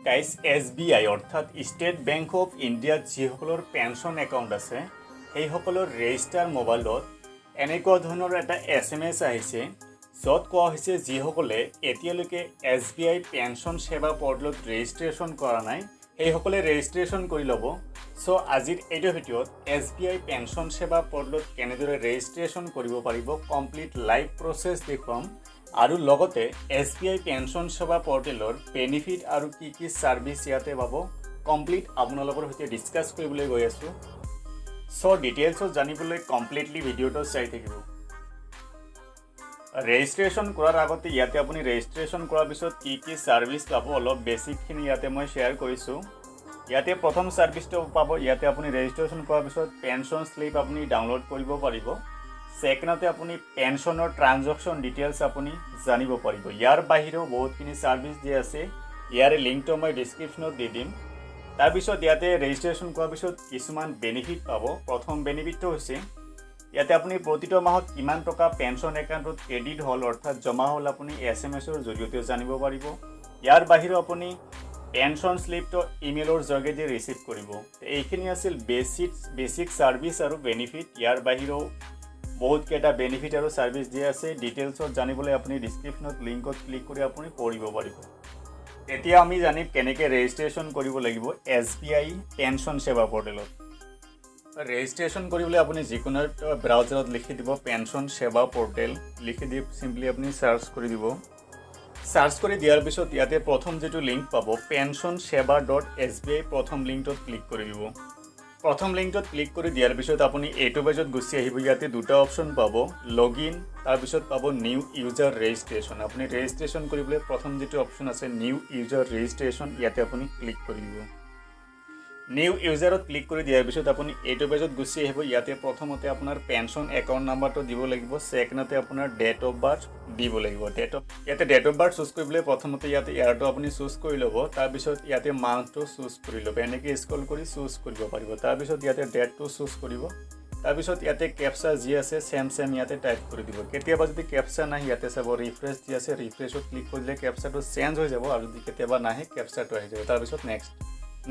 Guys, SBI অৰ্থাৎ state bank of ইণ্ডিয়াত যিসকলৰ পেঞ্চন একাউণ্ট আছে, সেইসকলৰ ৰেজিষ্টাৰ মোবাইলত এনেকুৱা ধৰণৰ এটা এছএমএছ আহিছে, য'ত কোৱা হৈছে যিসকলে এতিয়ালৈকে এছবিআই পেঞ্চন সেৱা পৰ্টেলত ৰেজিষ্ট্ৰেশ্যন কৰা নাই, সেইসকলে ৰেজিষ্ট্ৰেশ্যন কৰি ল'ব। চ' আজিৰ এইটো ভিডিঅ'ত এছবিআই পেঞ্চন সেৱা পৰ্টেলত কেনেদৰে ৰেজিষ্ট্ৰেশ্যন কৰিব পাৰিব, কমপ্লিট লাইভ প্ৰচেছ দেখুৱাম আৰু লগতে এছবিআই পেঞ্চন সেৱা পৰ্টেলৰ বেনিফিট আৰু কি কি ছাৰ্ভিচ ইয়াতে পাব, কমপ্লিট আপোনালোকৰ সৈতে ডিছকাছ কৰিবলৈ গৈ আছোঁ। চ' ডিটেইলছত জানিবলৈ কমপ্লিটলি ভিডিঅ'টো চাই থাকিব। ৰেজিষ্ট্ৰেশ্যন কৰাৰ আগতে ইয়াতে আপুনি ৰেজিষ্ট্ৰেশ্যন কৰাৰ পিছত কি কি ছাৰ্ভিচ পাব, অলপ বেছিকখিনি ইয়াতে মই শ্বেয়াৰ কৰিছোঁ। ইয়াতে প্ৰথম ছাৰ্ভিচটো পাব, ইয়াতে আপুনি ৰেজিষ্ট্ৰেশ্যন কৰাৰ পিছত পেঞ্চন শ্লিপ আপুনি ডাউনলোড কৰিব পাৰিব। ছেকেণ্ডতে আপুনি পেঞ্চনৰ ট্ৰানজেকশ্যন ডিটেইলছ আপুনি জানিব পাৰিব। ইয়াৰ বাহিৰেও বহুতখিনি ছাৰ্ভিচ দি আছে। ইয়াৰে লিংকটো মই ডিছক্ৰিপশ্যনত দি দিম। তাৰপিছত ইয়াতে ৰেজিষ্ট্ৰেশ্যন কৰাৰ পিছত কিছুমান বেনিফিট পাব। প্ৰথম বেনিফিটটো হৈছে ইয়াতে আপুনি প্ৰতিটো মাহত কিমান টকা পেঞ্চন একাউণ্টত ক্ৰেডিট হ'ল, অৰ্থাৎ জমা হ'ল, আপুনি এছএমএছৰ জৰিয়তে জানিব পাৰিব। ইয়াৰ বাহিৰেও আপুনি পেঞ্চন শ্লিপটো ইমেইলৰ যোগেদি ৰিচিভ কৰিব। এইখিনি আছিল বেচিক বেচিক ছাৰ্ভিচ আৰু বেনিফিট। ইয়াৰ বাহিৰেও বহুতকেইটা বেনিফিট আৰু ছাৰ্ভিচ দিয়া আছে। ডিটেইলছত জানিবলৈ আপুনি ডিছক্ৰিপশ্যনত লিংকত ক্লিক কৰি আপুনি পঢ়িব পাৰিব। এতিয়া আমি জানিম কেনেকৈ ৰেজিষ্ট্ৰেশ্যন কৰিব লাগিব এছবিআই পেঞ্চন সেৱা পৰ্টেলত। ৰেজিষ্ট্ৰেশ্যন কৰিবলৈ আপুনি যিকোনো এটা ব্ৰাউজাৰত লিখি দিব পেঞ্চন সেৱা পৰ্টেল। লিখি দি চিম্পলি আপুনি চাৰ্চ কৰি দিব। চাৰ্চ কৰি দিয়াৰ পিছত ইয়াতে প্ৰথম যিটো লিংক পাব, পেঞ্চন সেৱা.এছবিআই, প্ৰথম লিংকটোত ক্লিক কৰি দিব। প্ৰথম লিংকটোত ক্লিক কৰি দিয়াৰ পিছত আপুনি এইটো পেজত গুচি আহিব। ইয়াতে দুটা অপশ্যন পাব, লগ ইন, তাৰপিছত পাব নিউ ইউজাৰ ৰেজিষ্ট্ৰেশ্যন। আপুনি ৰেজিষ্ট্ৰেশ্যন কৰিবলৈ প্ৰথম যিটো অপশ্যন আছে, নিউ ইউজাৰ ৰেজিষ্ট্ৰেশ্যন, ইয়াতে আপুনি ক্লিক কৰি দিব। নিউ ইউজাৰত ক্লিক কৰি দিয়াৰ পিছত আপুনি এইটো পেজত গুচি আহিব। ইয়াতে প্ৰথমতে আপোনাৰ পেঞ্চন একাউণ্ট নাম্বাৰটো দিব লাগিব। ছেকেণ্ডতে আপোনাৰ ডেট অফ বাৰ্থ দিব লাগিব। ডেট অফ ইয়াতে ডেট অফ বাৰ্থ চুজ কৰিবলৈ প্ৰথমতে ইয়াতে ইয়াৰটো আপুনি চুজ কৰি ল'ব। তাৰপিছত ইয়াতে মান্থটো চুজ কৰি ল'ব। এনেকৈ স্ক্ৰল কৰি চুজ কৰিব পাৰিব। তাৰপিছত ইয়াতে ডেটটো চুজ কৰিব। তাৰপিছত ইয়াতে কেপচা যি আছে, ছেম ছেম ইয়াতে টাইপ কৰি দিব। কেতিয়াবা যদি কেপচা নাহে, ইয়াতে চাব ৰিফ্ৰেছ যি আছে, ৰিফ্ৰেছত ক্লিক কৰি দিলে কেপচাটো চেঞ্জ হৈ যাব আৰু যদি কেতিয়াবা নাহে, কেপচাটো আহি যাব। তাৰপিছত নেক্সট।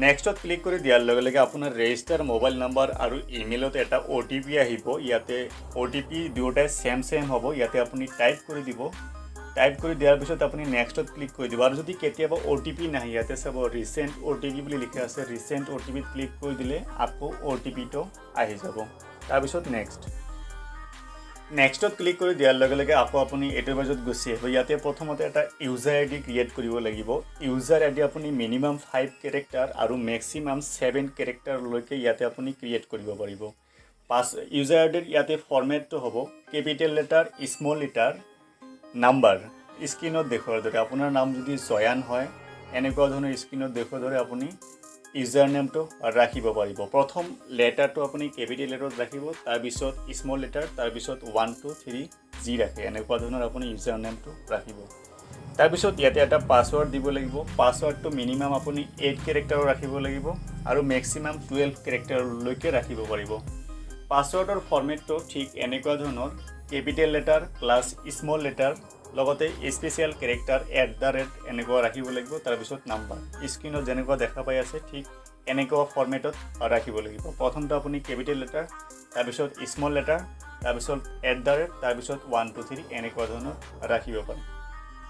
নেক্সটত ক্লিক কৰি দিয়াৰ লগে লগে আপোনাৰ ৰেজিষ্টাৰ মোবাইল নাম্বাৰ আৰু ইমেইলত এটা অ'টিপি আহিব। ইয়াতে অ'টিপি দুয়োটাই ছেম ছেম হ'ব। ইয়াতে আপুনি টাইপ কৰি দিব। টাইপ কৰি দিয়াৰ পিছত আপুনি নেক্সটত ক্লিক কৰি দিব। আৰু যদি কেতিয়াবা অ'টিপি নাহে, ইয়াতে চাব ৰিচেণ্ট অ'টিপি বুলি লিখা আছে। ৰিচেণ্ট অ'টিপিত ক্লিক কৰি দিলে আকৌ অ'টিপিটো আহি যাব। তাৰপিছত নেক্সট। নেক্সটত ক্লিক কৰি দিয়াৰ লগে লগে আকৌ আপুনি এইটো পেজত গুচি আহিব। ইয়াতে প্ৰথমতে এটা ইউজাৰ আই ডি ক্ৰিয়েট কৰিব লাগিব। ইউজাৰ আই ডি আপুনি মিনিমাম 5 কেৰেক্টাৰ আৰু মেক্সিমাম 7 কেৰেক্টাৰলৈকে ইয়াতে আপুনি ক্ৰিয়েট কৰিব পাৰিব। ইউজাৰ আই ডিৰ ইয়াতে ফৰ্মেটটো হ'ব capital letter, small letter, number. স্ক্ৰীণত দেখুওৱাৰ দৰে আপোনাৰ নাম যদি জয়ান হয়, এনেকুৱা ধৰণৰ স্ক্ৰীণত দেখুওৱাৰ দৰে আপুনি ইউজাৰ নেমটো ৰাখিব পাৰিব। প্ৰথম লেটাৰটো আপুনি কেপিটেল লেটাৰত ৰাখিব, তাৰপিছত স্মল লেটাৰ, তাৰপিছত 1, 2, 3 যি ৰাখে, এনেকুৱা ধৰণৰ আপুনি ইউজাৰ নেমটো ৰাখিব। তাৰপিছত ইয়াতে এটা পাছৱৰ্ড দিব লাগিব। পাছৱৰ্ডটো মিনিমাম আপুনি 8 কেৰেক্টাৰৰ ৰাখিব লাগিব আৰু মেক্সিমাম 12 কেৰেক্টাৰলৈকে ৰাখিব পাৰিব। পাছৱৰ্ডৰ ফৰ্মেটটো ঠিক এনেকুৱা ধৰণৰ, capital letter plus small letter, লগতে special character, at the rate এনেকুৱা ৰাখিব লাগিব, তাৰপিছত নাম্বাৰ। স্ক্ৰীণত যেনেকুৱা দেখা পাই আছে, ঠিক এনেকুৱা ফৰ্মেটত ৰাখিব লাগিব। প্ৰথমটো আপুনি কেপিটেল লেটাৰ, তাৰপিছত স্মল লেটাৰ, তাৰপিছত এট the rate, তাৰপিছত 1, 2, 3 এনেকুৱা ধৰণৰ ৰাখিব পাৰে।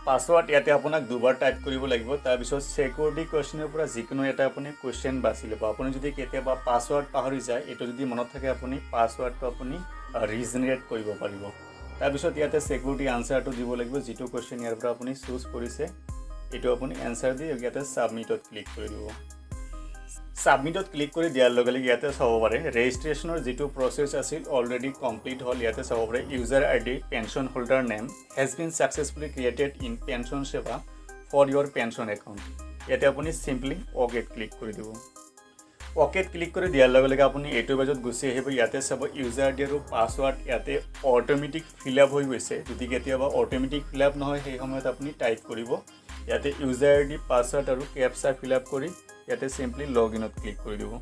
পাছৱৰ্ড ইয়াতে আপোনাক দুবাৰ টাইপ কৰিব লাগিব। তাৰপিছত ছিকিউৰিটি কুৱেশ্যনৰ পৰা যিকোনো এটা আপুনি কুৱেশ্যন বাছি ল'ব। আপুনি যদি কেতিয়াবা পাছৱৰ্ড পাহৰি যায়, এইটো যদি মনত থাকে, আপুনি পাছৱৰ্ডটো আপুনি ৰিজেনেৰেট কৰিব পাৰিব। তাৰপিছত ইয়াতে ছিকিউৰিটি আনচাৰটো দিব লাগিব। যিটো কুৱেশ্যন ইয়াৰ পৰা আপুনি চুজ কৰিছে, এইটো আপুনি এনচাৰ দি ইয়াতে ছাবমিটত ক্লিক কৰি দিব। ছাবমিটত ক্লিক কৰি দিয়াৰ লগে লগে ইয়াতে চাব পাৰে, ৰেজিষ্ট্ৰেশ্যনৰ যিটো প্ৰচেছ আছিল, অলৰেডি কমপ্লিট হ'ল। ইয়াতে চাব পাৰে, "User ID, pension holder name has been successfully created in Pension Seva for your pension account." ইয়াতে আপুনি চিম্পলি অ'কেত ক্লিক কৰি দিব। অ'কেত ক্লিক কৰি দিয়াৰ লগে লগে আপুনি এইটো পেজত গুচি আহিব। ইয়াতে চাব, ইউজাৰ আই ডি আৰু পাছৱাৰ্ড ইয়াতে অট'মেটিক ফিল আপ হৈ গৈছে। যদি কেতিয়াবা অট'মেটিক ফিল আপ নহয়, সেই সময়ত আপুনি টাইপ কৰিব। ইয়াতে ইউজাৰ আই ডি, পাছৱাৰ্ড আৰু কেপচা ফিল আপ কৰি ইয়াতে চিম্পলি লগ ইনত ক্লিক কৰি দিব।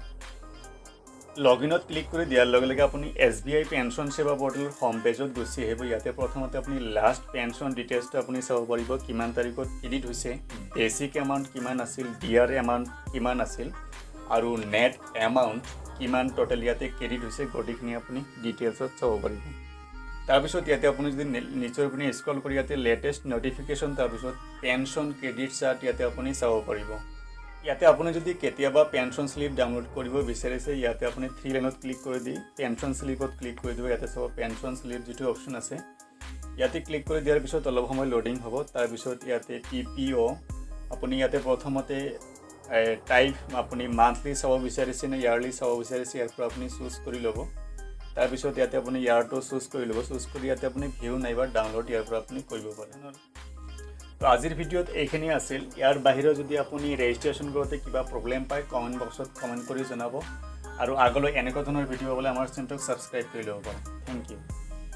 লগ ইনত ক্লিক কৰি দিয়াৰ লগে লগে আপুনি এছবিআই পেঞ্চন সেৱা পৰ্টেলৰ হোম পেজত গুচি আহিব। ইয়াতে প্ৰথমতে আপুনি লাষ্ট পেঞ্চন ডিটেইলছটো আপুনি চাব পাৰিব, কিমান তাৰিখত ক্ৰেডিট হৈছে, বেচিক এমাউণ্ট কিমান আছিল, ডিআৰ এমাউণ্ট কিমান আছিল আৰু নেট এমাউণ্ট কিমান ট'টেল ইয়াতে ক্ৰেডিট হৈছে, গোটেইখিনি আপুনি ডিটেইলছত চাব পাৰিব। তাৰপিছত ইয়াতে আপুনি যদি নিচৰ পিনে স্ক্ৰল কৰি ইয়াতে লেটেষ্ট নটিফিকেশ্যন, তাৰপিছত পেঞ্চন ক্ৰেডিট চাৰ্ট ইয়াতে আপুনি চাব পাৰিব। ইয়াতে আপুনি যদি কেতিয়াবা পেঞ্চন শ্লিপ ডাউনলোড কৰিব বিচাৰিছে, ইয়াতে আপুনি থ্ৰী লাইনত ক্লিক কৰি দি পেঞ্চন শ্লিপত ক্লিক কৰি দিব। ইয়াতে চাব পেঞ্চন শ্লিপ যিটো অপশ্যন আছে, ইয়াতে ক্লিক কৰি দিয়াৰ পিছত অলপ সময় লোডিং হ'ব। তাৰপিছত ইয়াতে পিপিঅ' আপুনি ইয়াতে প্ৰথমতে টাইপ আপুনি মান্থলি চাব বিচাৰিছে নে ইয়াৰলি চাব বিচাৰিছে, ইয়াৰ পৰা আপুনি চুজ কৰি ল'ব। তাৰপিছত ইয়াতে আপুনি ইয়াৰটো চুজ কৰি ল'ব। চুজ কৰি ইয়াতে আপুনি ভিউ নাইবা ডাউনলোড ইয়াৰ পৰা আপুনি কৰিব পাৰে। তো আজিৰ ভিডিঅ'ত এইখিনি আছিল। ইয়াৰ বাহিৰেও যদি আপুনি ৰেজিষ্ট্ৰেশ্যন কৰোঁতে কিবা প্ৰব্লেম পায়, কমেণ্ট বক্সত কমেণ্ট কৰি জনাব আৰু আগলৈ এনেকুৱা ধৰণৰ ভিডিঅ' পাবলৈ আমাৰ চেনেলটোক ছাবস্ক্ৰাইব কৰি ল'ব পাৰে। Thank U.